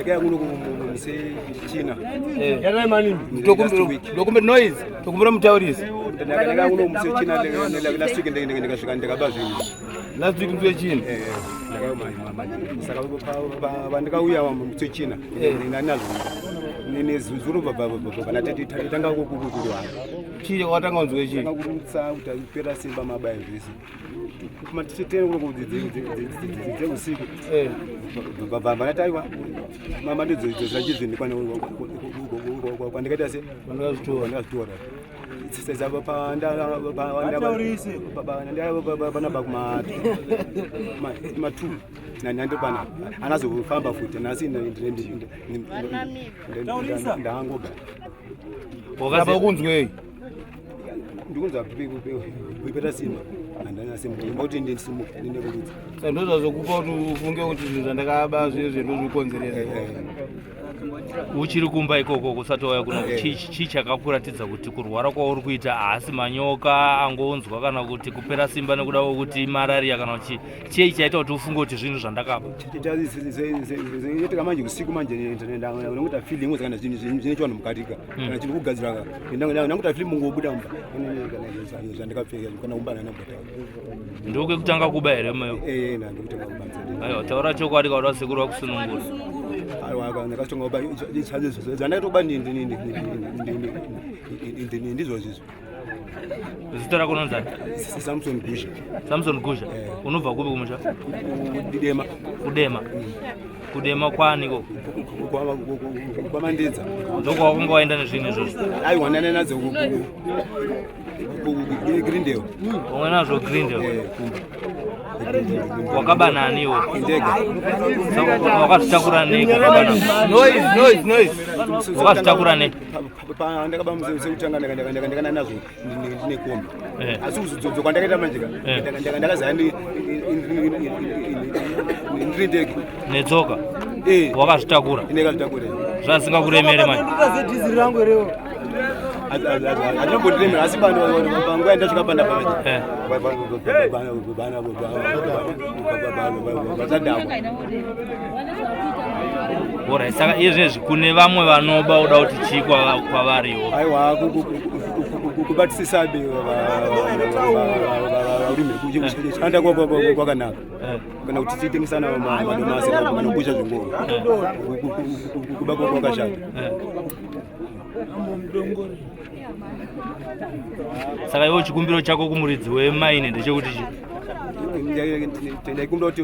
Ndakauya kuno musi China. Ndokumbira noise, tokumbira mutaurisi. Ndakauya kuno musi China last week ndikasvika ndikaba zvinhu. Last week musi wechina. Saka vandikauya musi wechina ndinazvo nezuro vanatanga kukurwara. Chii watanga kunzwa chii? Tanga kurutsa kuti kupera simba mabaya zvese. Dzeusiku vanataiwa mama ndidzozvachizvini kwandikaita se kwandakazvitora panapa kuma2 nandopana anazofamba futi nhasi ndaangoga Saka ukunzwei? Ndikunzwa kupera simba handana simba kuti ndisimuke ndinde kurudza. Saka ndozvazokupa kuti ufunge kuti zvinhu zvandakaba zviye ndozvikukonzeresa. Uchiri kumba ikoko kusati wauya kuno, chii chakakuratidza kuti kurwara kwauri kuita haasi manyoka angonzwa kana kuti kupera simba nekuda kwekuti marariya kana kuti chii chaita kuti ufunge kuti zvinhu zvandakaba? Itika manje usiku manje ndinokuta feeling kana zvinhu zvine chivanhu mukatika kana chiri kugadzira ndakuta feeling mungobuda mumba zvandakapfeka kana kumba nana bata. Ndokekutanga kuba here mayo? Eh, ndokutanga kuba. Aiwa, taura chokwadi kauda sekuru vakusunungura. Aiwa, ndakatonga kuba zvandakatoba ndizvo zvizvo. Zita rako unonzani? Samson Guzha. Samson Guzha. Unobva kupi kumusha? Kudema. Kudema. Kudema kwaaniko? Kwamandedza. Ndokwawakanga waenda nezvinhu izvozvo? Aiwa, ndane nadzo Greendale. Wanga nazvo Greendale. Wakaba nani iwe? Ndega. Wakazvitakura nei? Noise, noise, noise. Wakazvitakura nei? Ndakaba sekutanga ndakana nazvo ndine kombi, asi kuzodzoka kwandakaita manje ka ndakazaya ndiri ndege netsoka. Wakazvitakura? Ndakazvitakura. Zvasingakuremere manje? Hazvinombondiremera, asi panguva yandasvika panda pamanje vachadhakwa. Alright, saka izvezvi kune vamwe vanoba, uda kuti chii kwavariwo? Aiwa, kubatisisa varimi kushanda kwakanaka kana kuti titengesana madomasi kana kuisha zvingoro, kuba kwakashata. Saka iwe chikumbiro chako kumuridzi wemaini ndechekuti chi? Ndaikumbira kuti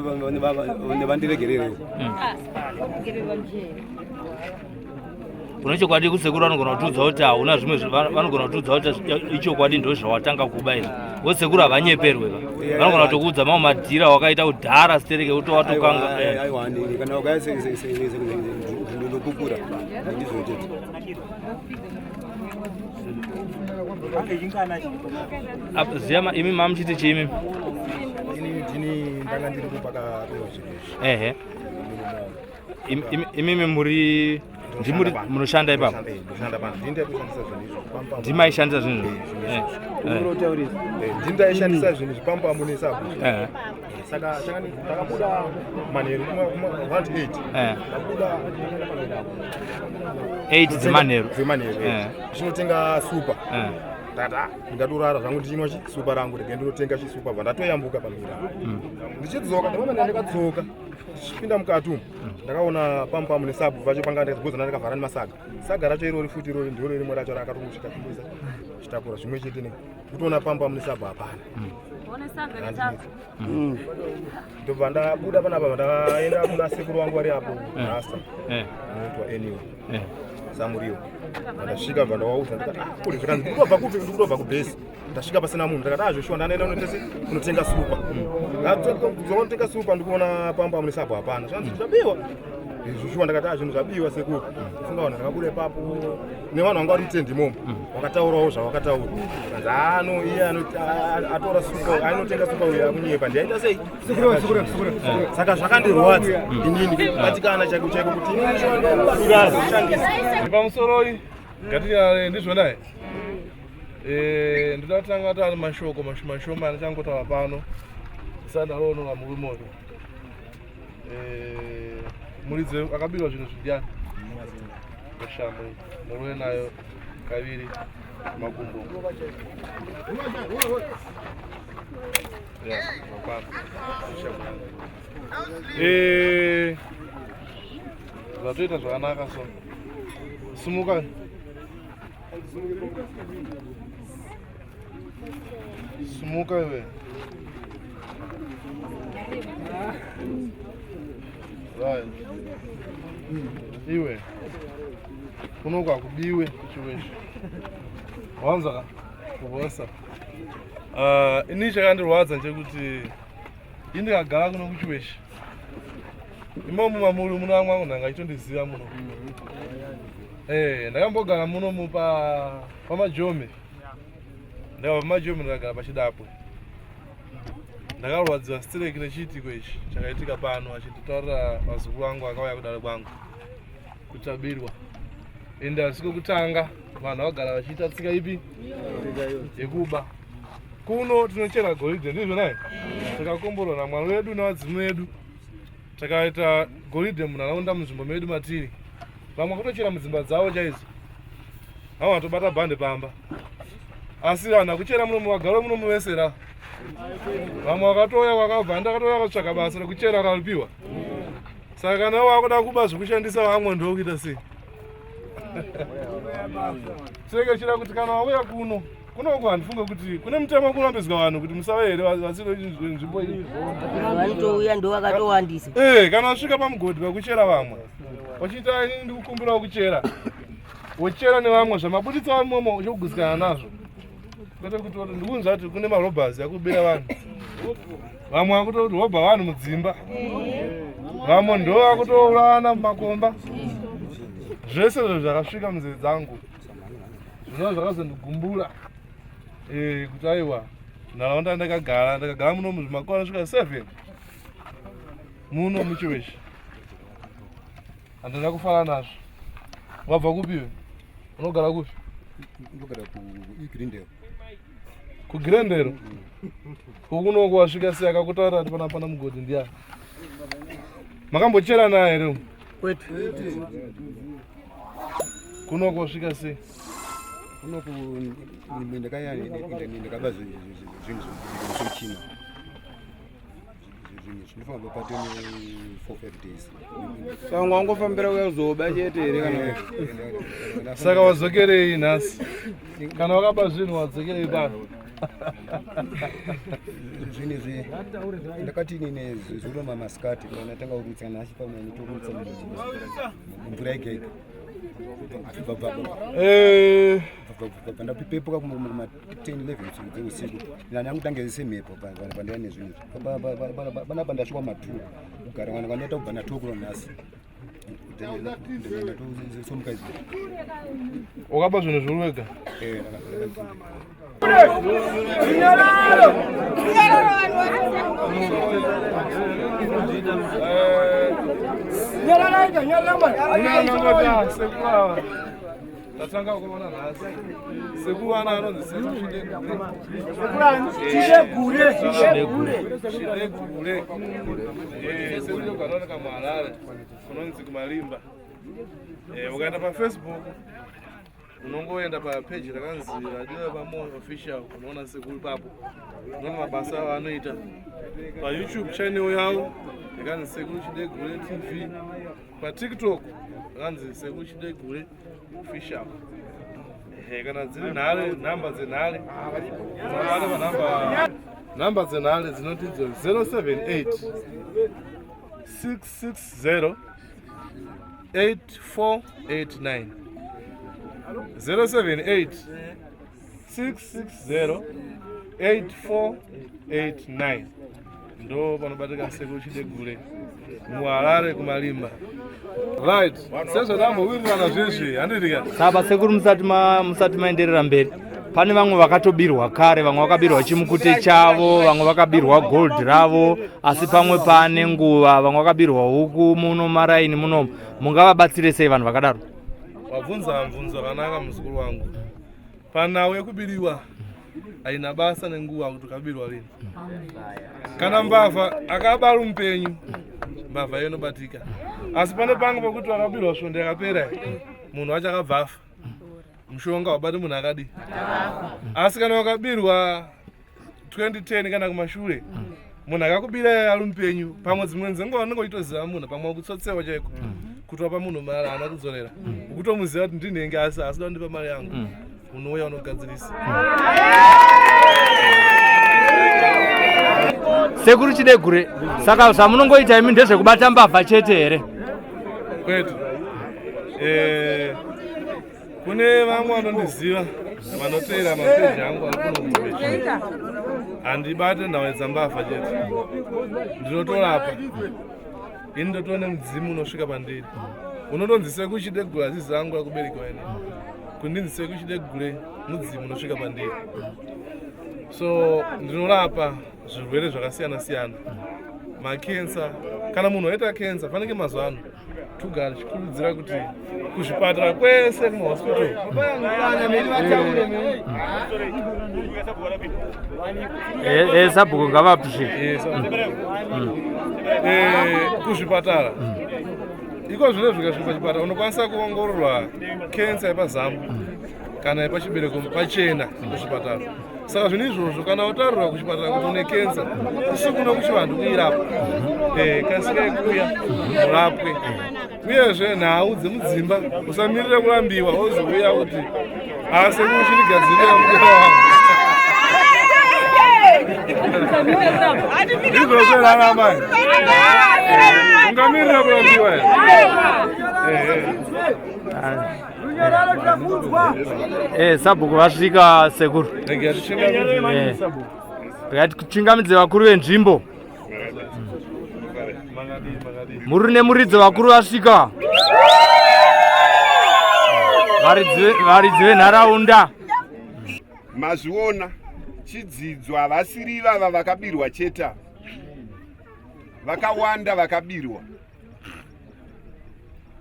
vandiregererewo. Une chokwadi kusekuru vanogona kutiudza kuti hauna zvimwe, vanogona kutiudza kuti ichokwadi ndo zvawatanga kuba izvi? Vosekuru havanyeperwe ka, vanogona kutokuudza mamwe madhira wakaita kudhara stereke kuti watokanga. Aiwa, kana wakaya ndokukura ndizvo chete. Ziya imi mamuchiti chiimi? Ini ndini ndanga ndiri kupakapiwa zvinhu izvi. Ehe, imimi muri ndimuri munoshanda ipapo? Ndoshanda pano, ndini ndaitoshandisa zvinhu izvi pampa. Ndimaishandisa zvinhu? Ndini ndaishandisa zvinhu izvi pamupamu nesabu. Saka ndakabuda manheru 1 8, ndabuda. 8 dzemanheru? Dzemanheru, ndichinotenga supa. Ndati, "Ah, ndingatorara zvangu ndichinwa chisupa rangu, rege ndinotenga chisupa." Bva ndatoyambuka pamira ndichidzoka, ndamama ndakadzoka ndichipinda mukati umu, ndakaona pamupamu nesabu vacho panga ndikazigozana ndakavhara nemasaga. Saga racho irori futi irori ndiro rimwe racho rakatongosvika kumboisa chitakura zvimwe chete ne kutoona pamupamu nesabu hapana. Ndobva ndabuda panapa, ndakaenda kuna sekuru vangu vari apo, rasta anoitwa anyway Samuriwo. Ndasvika, bva ndawaudza, ndikati, "Ah, kuri zvikanzi ndikutobva kupi?" "Ndikutobva kubhesi, ndasvika pasina munhu." Ndakati, "Ah, zveshuwa ndanoenda unotese unotenga supa." Ndadzoka unotenga supa, ndikuona pamba mune sabu hapana. Zvanzi zvabiwa zveshuwa. Ndakati, "Ah, zvinhu zvabiwa, sekuru." Kufunga vanhu ndakabuda ipapo nevanhu vanga vari mutendi imomo vakataurawo zvavakataura. Kanzi ano iye atora supa ainotenga supa uyo akunyepa, ndiaita sei? Saka zvakandirwadza inini kubatikana chaiko chaiko kuti inini shandisa. Pamusoroi ngatinyarare, ndizvona. Ndoda kutanga taari mashoko mashoma shoma andichangotaura pano ndisati ndaroonora murume uyu. Muridzi akabirwa zvinhu zvidiyani neshambo iyi muruve nayo kaviri makumbo. Ya, mapano. Neshambo yangu. Eh, zvatoita zvakanaka so. Simuka. Simuka iwe. Right. Iwe. Kuno kwakubiwe kuchiweshe. Wanza ka? Kubosa. Ah, ini chakandirwadza ndechekuti ini ndikagara kuno kuchiweshe. Imomo mamuri muno amwe angu ndanga achitondiziva muno. Eh, ndakambogara muno mupa pamajome. Ndakabva pamajome ndikagara pachidapwe. Ndakarwadziwa stereki nechiitiko ichi chakaitika pano achinditaurira vazukuru vangu vakauya kudare kwangu kuti tabirwa. Ende asi kwekutanga vanhu vagara vachiita tsika ipi yekuba. Kuno tinochera goridhe ndizvo naye? Takakomborwa naMwari wedu nevadzimu vedu. Takaita goridhe munharaunda munzvimbo medu matiri. Vamwe kutochera mudzimba dzavo chaidzo. Vamwe vatobata bhande pamba. Asi vanhu vakuchera muno vagara muno muvesera. Vamwe vakatouya vakabva ndakatouya vakatsvaka basa rekuchera vakaripiwa. Saka kana wakuda kuba zvekushandisa vamwe ndokuita sei? Tinenge tichida kuti kana wauya kuno kunoku handifunge kuti kune mutemo kurambidzwa vanhu kuti musave here vasiri nzvimbo iyi. Vanotouya ndo vakatowandisa. Eh, kana wasvika pamugodhi pakuchera vamwe wachiita ini ndikukumbirawo kuchera wochera nevamwe zvamabuditsa vamomo uchikugutsikana nazvo kwete kuti ndikunzwa kuti kune marobhers akubira vanhu vamwe vakutorobha vanhu mudzimba vamwe ndo vakutourana mumakomba zvese izvo zvakasvika munzeve dzangu zvinova zvakazondigumbura eh, kuti aiwa nharaunda yandakagara ndakagara muno muzvimakore anosvika 7 muno muchiweshi handina kufara nazvo wabva kupi iwe unogara kupi ndogara kugrindale kugrendero kokunoko wasvika sei akakutaurira kuti pana pana mugodhi ndiyani makambochera naye here umu Kwete. kunoko wasvika sei kunoku ndakaya ndakaba zvinhu zvechina zvinhu zvinofamba patone 4 5 days. Saka wangofambira kuya kuzoba chete here kana? Saka wadzokerei nhasi? Kana wakaba zvinhu wadzokerei pano? Zvinhu izvi ndakati inini zuro masikati kana ndatanga kurutsa nhasi pamwe nditorutsa mvura yega yega. Bva ndapepuka kuma 10 11 dzeusiku ndanyangu semhepo pandaiya nezvinhu panapa ndasvika ma 2 kugara kana kwandaita kubva na 2 kuno nhasi ndatosomuka izvi. Wakaba zvinhu zviri wega? Tatanga kuona nhasi sekuru ana anonzi sekuru Chidegure. Chidegure. Sekuru kanooneka muHarare kunonzi kuMarimba. Ukaenda paFacebook unongoenda papeji rakanzi Vadiwa Vamoyo Official, unoona sekuru ipapo, unoona mabasa avo anoita. PaYouTube channel yavo yakanzi Sekuru Chidegure TV, paTikTok yakanzi Sekuru Chidegure Official. Kana dziri nhare, nhamba dzenhare unobata panhamba, nhamba dzenhare dzinoti idzo 078 660 8489, 078 660 8489 ndo panobatika Sekuru Chidegure muHarare kuMarimba. Right, sezvatambowirirana zvezvi, handiti? Saka sekuru, musati maenderera mberi, pane vamwe vakatobirwa kare, vamwe vakabirwa chimukute chavo, vamwe vakabirwa gold ravo, asi pamwe pane nguva vamwe vakabirwa huku muno maraini munomu. Mungavabatsire sei vanhu vakadaro? Wabvunza mubvunzo wakanaka, muzukuru wangu. Panhau yekubiriwa haina basa nenguva kuti ukabirwa rini. Kana mbavha akaba ari mupenyu, mbavha iyo inobatika. Asi pane pangu pekuti vakabirwa svondo yakapera, munhu wacho akabva afa. Mushonga wabati munhu akadii? Asi kana wakabirwa 2010 kana kumashure, munhu akakubira ari mupenyu, pamwe dzimwe dzenguva unenge uchitoziva munhu, pamwe ukutsotsewa chaiko kuti wapa munhu mari haana kudzorera, ukutomuziva kuti ndinenge asi asida kundipa mari yangu, unouya unogadzirisa. Sekuru Chidegure, saka zvamunongoita imi ndezvekubata mbavha chete here? Kwete. Kune vamwe vanondiziva vanoteera mapeji angu ari kuno mupeji. Handibate nhau dzambavha chete, ndinotorapa ini, ndotoona mudzimu unosvika pandiri unotonzi Sekuru Chidegure. Azizi angu akuberekiwa ine kundinzi Sekuru Chidegure, mudzimu unosvika pandiri. So ndinorapa zvirwere zvakasiyana siyana, makensa. Kana munhu waita kensa, fanike mazuva ano tugara tichikurudzira kuti kuzvipatara kwese, kumahospital. Sabhuku ngavapishe. Kuzvipatara iko zvino, zvikasvika pachipatara unokwanisa kuongororwa kensa yepazambu kana yepachibereko pachena kuzvipatara. Saka zvinhu izvozvo, kana watarirwa kuchipatara kuti une kensa, isu kuno kuchivanhu kuirapa, kasikai kuuya murapwe. Uyezve nhau dzemudzimba, usamirire kurambiwa wozouya kuti asi uchindigadzirira mudera wangu. Izvozvo raramai, ungamirira kurambiwa here? Sabhuku vasvika, sekuru. Rega tichingamidze. Rega tichingamidze vakuru venzvimbo. Makadii, makadii? Muri nemuridzi, vakuru vasvika, varidzi venharaunda. Mazviona chidzidzo. Havasiri ivava vakabirwa chete, vakawanda vakabirwa,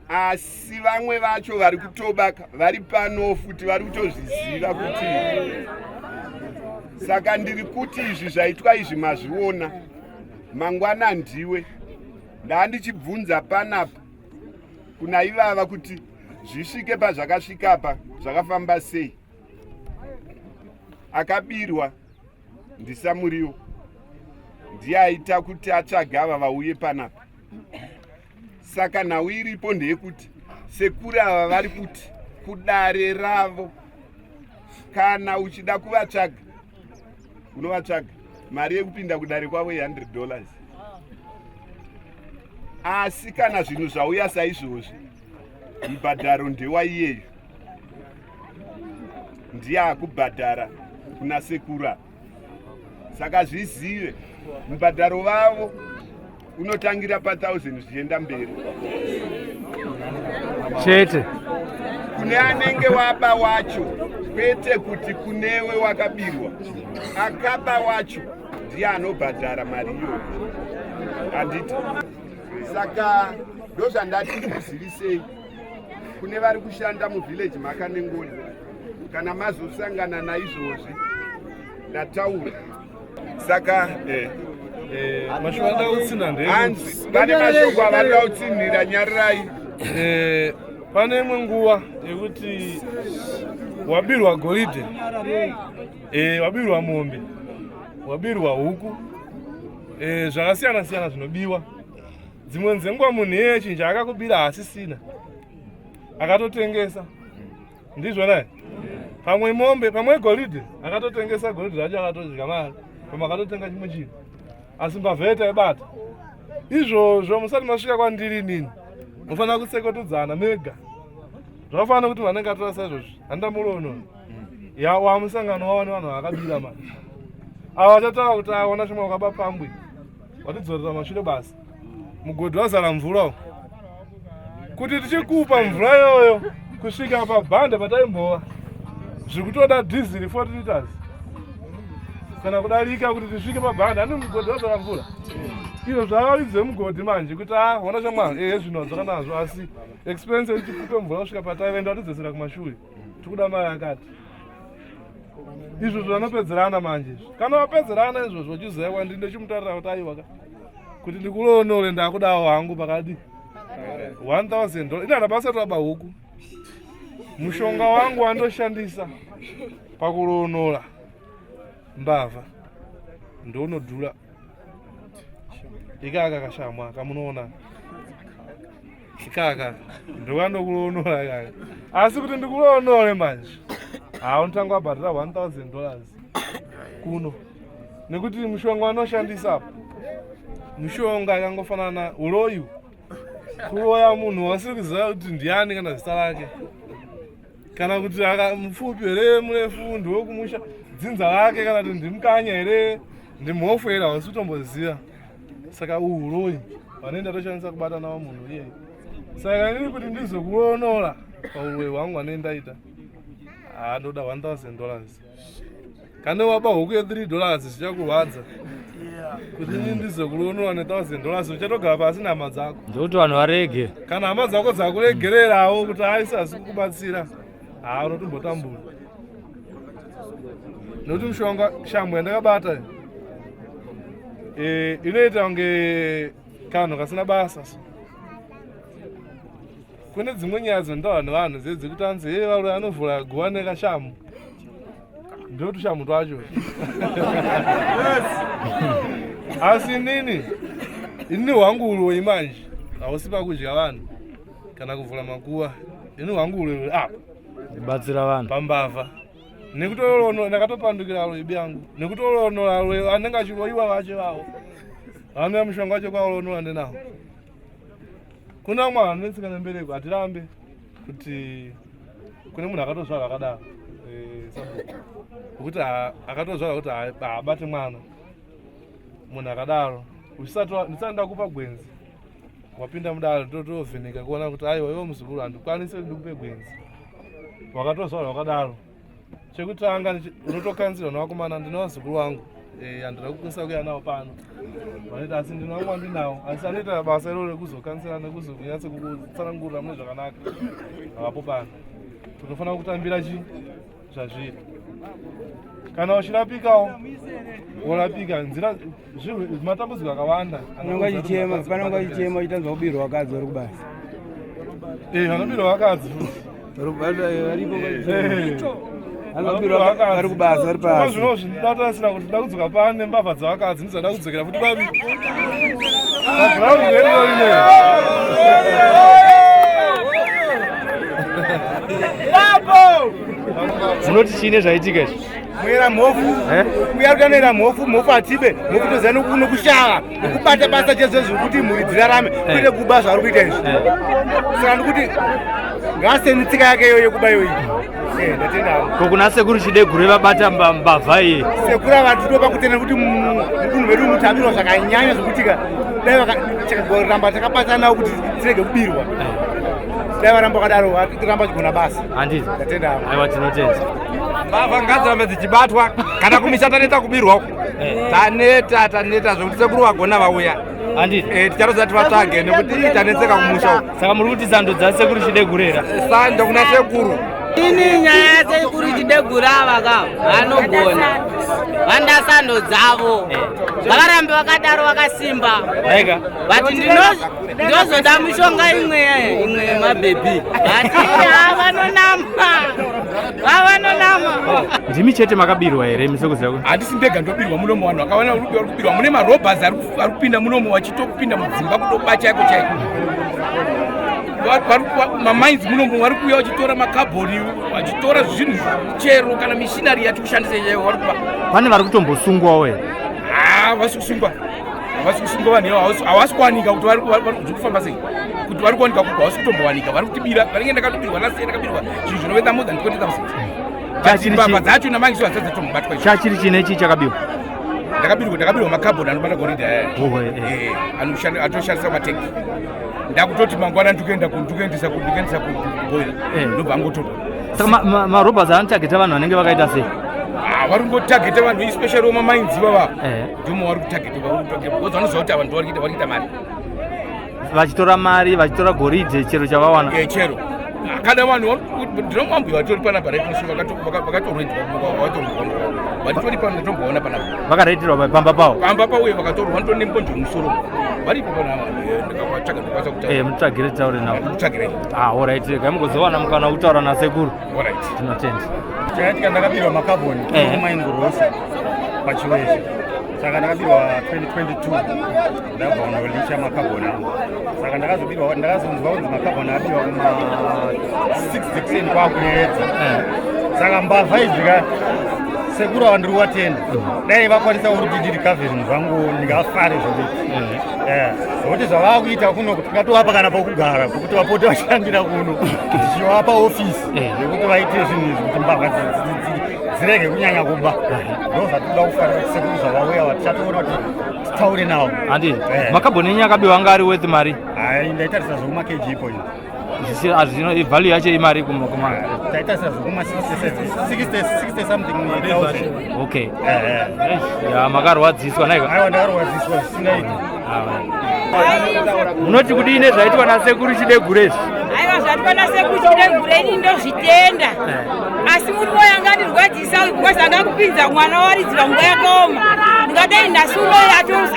asi vamwe vacho vari kutobaka vari pano futi, vari kutozviziva kuti. Saka ndiri kuti izvi zvaitwa izvi mazviona, mangwana ndiwe. Ndandichibvunza panapa kuna ivava kuti zvisvike pazvakasvika apa zvakafamba sei. Akabirwa ndiSamuriwo, ndiye aita kuti atsvage ava vauye panapa. Saka nhau iripo ndeyekuti sekuri ava vari kuti kudare ravo, kana uchida kuvatsvaga unovatsvaga, mari yekupinda kudare kwavo ye$100. Asi kana zvinhu zvauya saizvozvi, mubhadharo ndewaiyeyo, ndiye akubhadhara kuna sekura. Saka zvizive, mubhadharo vavo unotangira pa1000 zvichienda mberi. Chete. Kune anenge waba wacho, kwete kuti kunewe wakabirwa. Akaba wacho ndiye anobhadhara mari iyoyo, handiti? Saka ndozvandati ndikuzivisei kune vari kushanda muvillage maKanengoni. Kana mazosangana naizvozvi, ndataura. Saka Mashoko anoda kutsina. Hanzi pane mashoko avanoda kutsinhira, nyarirai. Pane imwe nguva yekuti wabirwa goridhe, wabirwa mombe, wabirwa huku, zvakasiyana siyana zvinobiwa. Dzimwe dzenguva munhu iyeye chinhu chaakakubira haasisina, akatotengesa. Ndizvona here? Pamwe mombe, pamwe goridhe, akatotengesa goridhe racho, akatodya mari, pamwe akatotenga chimwe chinhu, asi mbavha yetaibata. Izvozvo musati masvika kwandiri inini, mufanira kutsekotodzana mega. Zvakafanana kuti vanenge atora saizvozvi, handamurono ya wamusangano wava nevanhu vakabira mari ava, vachataura kuti aona chimwe wakaba pambwe, watidzorera mashure basi, mugodhi wazara mvura umu. Kuti tichikupa mvura iyoyo kusvika pabhande pataimbova, zviri kutoda dhiziri 40 liters kana kudarika kuti tisvike pabhande ane mugodhi wazara mvura. Izvo zvavaridzi vemugodhi manje kuti a ona shamwari, ehe, zvinhu wadzoka nazvo, asi expense yekuti tikupe mvura kusvika pataiva, watidzosera kumashure, tikuda mari yakati. Izvozvo vanopedzerana manje izvi. Kana vapedzerana izvozvo, uchiziva kwandiri, ndochimutarira kuti aiwa ka, kuti ndikuronore, ndakudawo hangu pakadi. 1000 dollars. Ina basa toaba huku. Mushonga wangu wandoshandisa pakuroonora mbavha ndounodhura. Ikaka kashamwa kamunoona. Ikaka ndokandokuroonora ikaka. Asi kuti ndikuroonore manje. Haunotanga wabhadhara 1000 dollars kuno. Nekuti mushonga wanoshandisa apa mushonga yakangofanana uroyi kuroya munhu wasiri kuziva kuti ndiani kana zita rake kana kuti mupfupi here murefu ndiwekumusha dzinza rake kana kuti ndimukanya here ndimhofu here hausi kutomboziva saka uhu uroyi vanoenda toshandisa kubata navo munhu iyeye saka inini kuti ndizokuonora pauroyi hwangu anee ndaita ndoda 1000 dollars Kana waba huku ye 3 dollars zvichakurwadza. Kuti ini ndizokuronora ne 1000 dollars uchatogara pasi nehama dzako. Ndokuti vanhu varege. Kana hama dzako dzakuregererawo kuti aisi asi kukubatsira. Haa unotombotambura. Nekuti mushonga shambo yandakabata eh inoita kunge kanhu kasina basa. Kune dzimwe nyaya dzinotaurwa nevanhu dziye dzekuti anzi hee varoyi anovhura guva nekashamu ndotushamu twacho asi inini inini hwangu uroyi manje hausi pakudya vanhu kana kuvhura makuva ini hwangu uroyi apa kubatsira vanhu pambavha nekutorono ndakatopandukira royi biyangu nekutoronora royi anenge achiroyiwa vacho vavo vanouya mushonga wacho kwaronola ndinawo Kuna vamwe vanhu vanonetseka nembereko hatirambe kuti kune munhu akatozvarwa akadaro eh, sabhuku wekuti akatozvarwa kuti haabate mwana munhu akadaro usati ndisati ndakupa gwenzi wapinda mudaro totovheneka kuona kuti aiwa iwe muzukuru handikwanisi kuti ndikupe gwenzi wakatozvarwa wakadaro Chekutanga unotokanzirwa nevakomana ndine vazukuru vangu eh, handina kukwanisa kuuya navo pano vanoita asi ndine vamwe vandinawo asi anoita basa iro rekuzokanzira nekuzokunyatso kutsanangurira mune zvakanaka havapo pano tinofanira kutambira chi zvazviri kana uchirapikawo worapika nzira matambudziko akawanda panonga chichema uchitanzwa kubirwa vakadzi vari kubasa eh, vanobirwa vakadzi vari kubasa vari pasi zvino zvindatarisira kuti nda kudzoka pane mbavha dzavakadzi ndizada kudzokera futi papi pagraundi rerino rine Munoti chii nezvaitika izvi? Mwera mhofu eh? uya kutanoera mhofu mhofu hatibe mhofu toziva nokushava nokubata basa chezvo zvekuti mhuri dzirarame eh. kwete kuba zvaari kuita izvi eh. saka ndikuti ngaaseni tsika yake iyoyo yekuba iyoyi ndatenda ko kuna sekuru chidegure vabata mbavha iyi sekuru ava tinopa kutenda kuti mudunhu medu mutabirwa zvakanyanya zvekutika dai vakaramba takabatanawo kuti tirege kubirwa dai varamba vakadaro vatiramba vachigona basa handiti ndatenda aiwa tinotenda mbavha ngadzirambe dzichibatwa kana kumisha taneta kubirwa uku eh. taneta taneta zvekuti sekuru vagona vauya handiti eh, ticharoza tivatsvage nekuti tanetseka kumusha uku saka muri kuti sando dzasekuru chidegurera sando kuna sekuru ini nyaya yasekuru chidegura ava ka vanogona vanda sando dzavo eh. ngavarambe vakadaro vakasimba but ndinozoda mishonga imwe imwe yemabhebhi but vanonama vavanonama ndimi chete makabirwa here misekuziva handisi ndega ndobirwa munomo vanhu vakawana vari kubirwa mune marobhers ari kupinda munomo vachitopinda mudzimba kutoba chaiko chaiko mamainzi munomo vari kuuya vachitora makabhoni vachitora zvinhu chero kana mishinari yati kushandisa chaivo vari kuba pane vari kutombosungwawo here havasi kusungwa havasi kusungwa vanhu ivavo havasi kuwanika kuti vari kufamba sei kuti vari kuwanika kuko havasi kutombowanika vari kutibira vanenge ndakatobirwa last year ndakabirwa zvinhu zvinoenda more than 20000 mbavha dzacho namangiso hadzisati dzatombobatwa chachiri chine chii chakabiwa ndakabirwa ndakabirwa makabhoni anobata goridhe aya eh, atoshandisa matengi ndakutoti mangwana ndikuenda ndikuendesa ndikuendesa kuboila eh. ndobva angotorwa saka marobhers anotageta vanhu vanenge vakaita sei ah, vari kungotageta vanhu especially vamamainzi vava eh. ndomo vari kutageta because vanoziva kuti ava ndo vari kuita mari vachitora mari vachitora goridhe chero chavawana eh, chero kana vanhu ndinomambuya vatori panapa vakatorwedzwa vatori pano ndatomboona panapa vakaretirwa pamba pavo pamba pavo uye vakatorwa vanotori nemukonjo musoro Varipo panapa, ndikavatsvaga ndokwanisa kutaura. Mutsvagire taure navo. Mutsvagirei. Ah, alright, regai mugozowana mukana wekutaura nasekuru. Alright. Tinotenda. Chakaitika, ndakabirwa makabhoni kumaingorosa paChiweshe. Saka ndakabirwa 2022, ndabva kunolicha makabhoni angu. Saka ndakazobirwa, ndakazonzwa kunzi makabhoni abiwa kuma 6 dzekuseni kwakuedza. Saka mbavha idzi ka, sekuru ava ndiri kuvatenda. Dai vakwanisa kuti ndirecover zvinhu zvangu, ndingafare zvokuti zvokuti zvavakuita kuno kuti tingatovapa kana pokugara, pokuti vapote vachishandira kuno, tichivapa ofisi yekuti vaite zvinhu izvi, kuti mbavha dzirege kunyanya kuba. Ndo zvatinoda kufarira kuti sekuru zvavauya, vatichatoona kuti titaure navo. Handi makabhoni enyu akabiwa anga ari worth mari? Hai, ndaitarisa zvokuma kg ipo izvi. Hazvino value yacho imari kuma Taitarisa zvokuma 60 something thousand. Okay. Ya, makarwadziswa naika? Aiwa, ndakarwadziswa zvisingaiti. Munoti kudii nezvaitwa nasekuru Chidegure izvi? Aiwa, zvaitwa nasekuru Chidegure ini ndozvitenda, asi murume uyo angandirwadzisa because angakupinza mwana waridzirwa nguva yakaoma. Ndingadai nhasi unoyo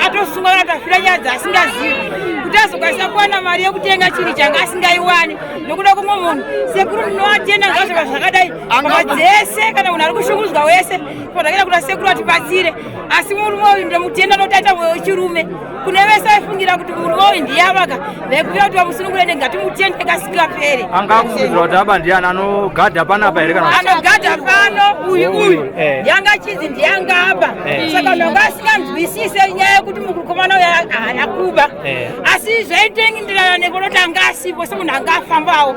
atosungwa kana tafira nyaya dzaasingazivi, kuti azokwanisa kuwana mari yekutenga chinhu changa asingaiwani nokuda kumwe munhu. Sekuru ndinovatenda ngazvova zvakadai mbavha dzese, kana munhu ari kushungurudzwa wese padakuenda kuna sekuru atibatsire. Asi murume uyu ndomutenda nokuti aita mwoyo wechirume. Kune vese vaifungira kuti murume uyu ndiyavaka, vaikumbira kuti vamusunungure, ngatimutende kasingapere. Anga akufungidzira kuti aba ndiani? Anogadha panapa here kana? Anogadha pano uyu uyu. Ndiyanga chinzi ndiyanga aba. Saka vanhu vanga vasinganzwisise nyaya yekuti mukomana uyu haana kuba. Asi zvaitengenderana nekunoti anga asipo semunhu anga afambawo.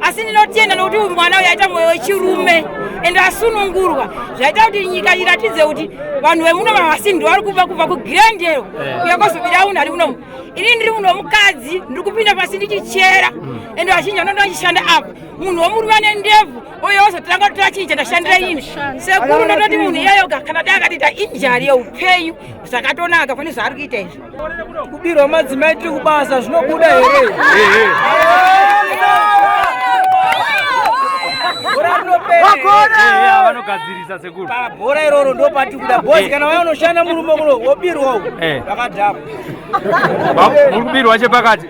Asi ndinotenda nokuti uyu mwana uyu aita mwoyo wechirume ende asunungurwa, zvaita kuti nyika iratidze kuti vanhu vemuno vavasindi vari kubva kubva kuGlendale kuya kwazobira munhu ari munomu. Ini ndiri munhu womukadzi, ndiri kupinda pasi ndichichera, ende vazhinji vanoda vachishanda apa. Munhu womurume ane ndebvu uyo wozotanga kutora chinhu chandashandira ini. Sekuru, ndototi munhu iyeyoga kana dai akatiita injari yeupenyu zvakatonaka pane zvaari kuita izvi. Kubirwa madzimai tiri kubasa zvinobuda here? Bhora rinopera. Vanogadzirisa sekuru. Bhora iroro ndo pati kuda bhozi. Kana waya unoshanda murume kuno wobirwa uku, vakadhakwa. Muri kubirwa chepakati,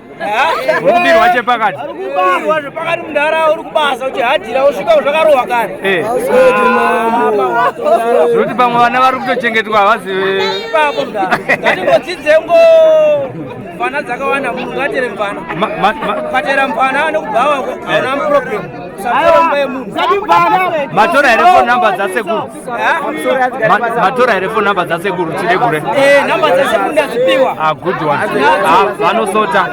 muri kubirwa chepakati. Uri kubirwa zvepakati munharaunda, uri kubasa uchihadhira, usvika zvakarohwa kare. Zvokuti pamwe vana vari kutochengetwa havazive. Ipapo mudhara, ngatingodzidze ngo mvana dzakawanda. Munhu ngatere mvana. Ukatera mvana nekubhawa hauna problem, usapfera yemunhu. Matora here phone number dzasekuru? Matora here phone number dzasekuru Chidegure? Namba dzasekuru ndadzipiwa. Ah, good one. Ah, vanosota,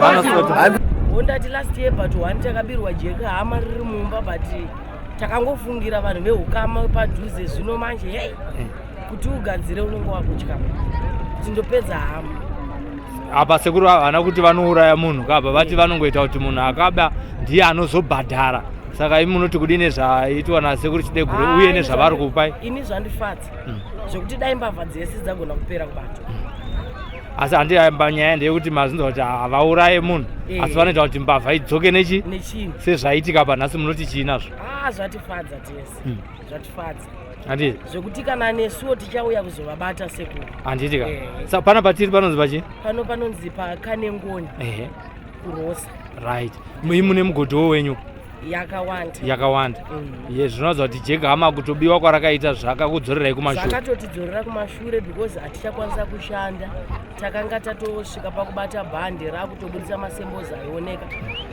vanosota. Hondati last year but one takabirwa jeka hama riri mumba, but takangofungira vanhu veukama padhuze. Zvino manje hei, kuti ugadzire unenge wakutya kuti ndopedza hama. Apa sekuru havana kuti vanouraya munhu kapa, vati vanongoita kuti munhu akaba ndiye anozobhadhara. Saka imi munoti kudii nezvaitwa nasekuru Chidegure uye nezvavari kupai? Ini zvandifadza zvekuti dai mbavha dzese dzagona kupera kubatwa. Asi handi nyaya ndeyekuti mazinzwa kuti havauraye munhu, asi vanoita kuti mbavha idzoke nechi Nechinhu. Sezvaitika panhasi, munoti chii nazvo? Ah, zvatifadza tese. Zvatifadza Handiti? zvekuti kana nesuwo tichauya kuzovabata sekuru. Handiti ka? Sa pana patiri panonzi pachi? Pano panonzi paKanengoni, kuRosa. Right, imi mune mugodhowo wenyu? Yakawanda. Yakawanda. Ye, zvinoratidza kuti jega hama kutobiwa kwarakaita zvakakudzorerai kumashure. Zvakatotidzorera kumashure because hatichakwanisa kushanda. Takanga tatosvika pakubata bhande rakutobudisa masembozi aioneka.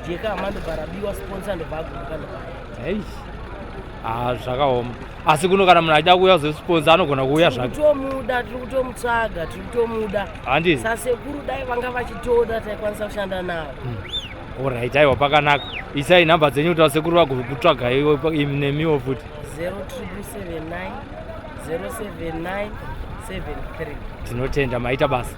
Jeka hama ndobva rabiwa, sponsor ndobva aguruka, ndobva Ei. Ah, zvakaoma. Asi kuno kana munhu achida kuuya kuzosponsa anogona kuuya zvake? Kutomuda, tiri kutomutsvaga, tiri kutomuda. Handiti? Sasekuru dai vanga vachitoda, taikwanisa kushanda navo. Alright, aiwa, pakanaka. Isai nhamba dzenyu kuti vasekuru vagokutsvagai nemiwo futi. 0779 079 73. Tinotenda, maita basa.